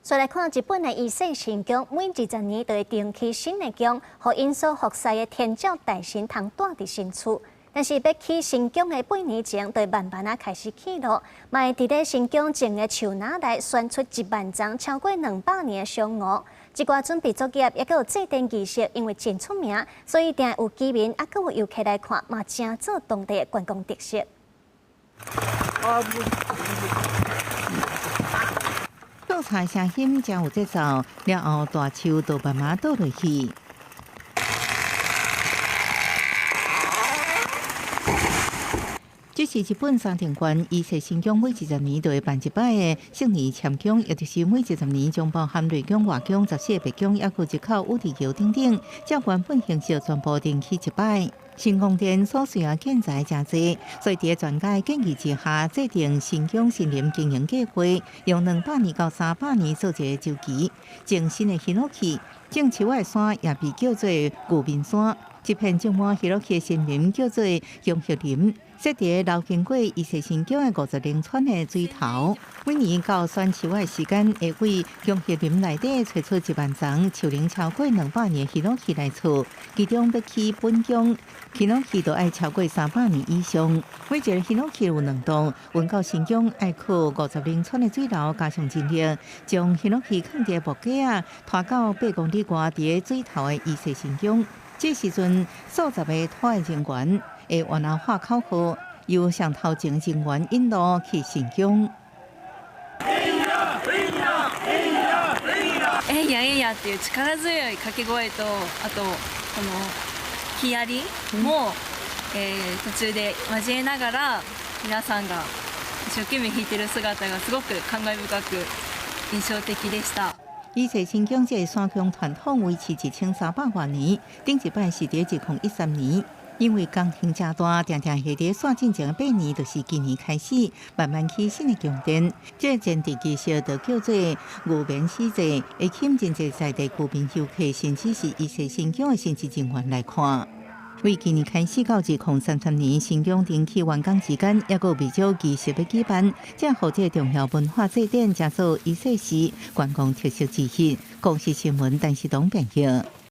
再來看日本的伊勢神宮，每20年就會重起新的宮，予𪜶所服侍的天照大神通蹛佇新厝。但是欲起新宮的8年前，就慢慢仔開始起落，嘛會佇咧神宮種的樹林內選出1萬叢超過200年的松梧。這寡準備作業，抑閣有祭典儀式，因為真出名，所以定有居民抑閣有遊客來看，嘛成做當地的觀光特色。倒柴聲音真有節奏，了後大樹就慢慢倒落去。這是日本三重縣伊勢神宮每20年就會辦一擺的聖年遷宮，也就是每20年將包含內宮、外宮、14個別宮，抑閣入口宇治橋等等，照原本形式全部重起一擺。新宮殿所需的建材誠濟，所以佇專家建議之下，制定神宮森林經營計劃，用200年到300年做一個週期，種新的ヒノキ，種樹仔的山也被叫做牛眠山。這片種滿ヒノキ的森林叫做香葉林，設佇流經過伊勢神宮的50靈川的水頭。每年到選樹仔的時間，會為香葉林內底揣出1萬叢樹齡超過200年的ヒノキ來厝。其中欲起本宮，ヒノキ就愛超過300年以上。每一个ヒノキ有兩棟，運到神宮愛靠50靈川的水流加上人力，將ヒノキ囥佇木架仔，拖到8公里外佇水頭的伊勢神宮。這時陣，數十个拖的人員會按捺喊口號，由上頭前人員引路去神宮。えいやえいやっていう力強い掛け声と、あとこの木遣りも、途中で交えながら皆さんが一生懸命弾いてる姿がすごく感慨深く印象的でした。伊勢神宮這个山宮傳統維持1300外年，頂一擺是佇2013年，因為工程誠大，定定下佇煞進前八年，就是今年開始慢慢起新的宮殿。這個前提儀式就叫做牛眠死祭，會吸引真濟在地居民遊客，甚至是伊勢神宮的神職人員來看。為今年開始到2033年神宮重起完工之間，抑閣有袂少儀式欲舉辦，這予這个重要文化祭典，成做伊勢市觀光特色之一。公視新聞陳世東編譯。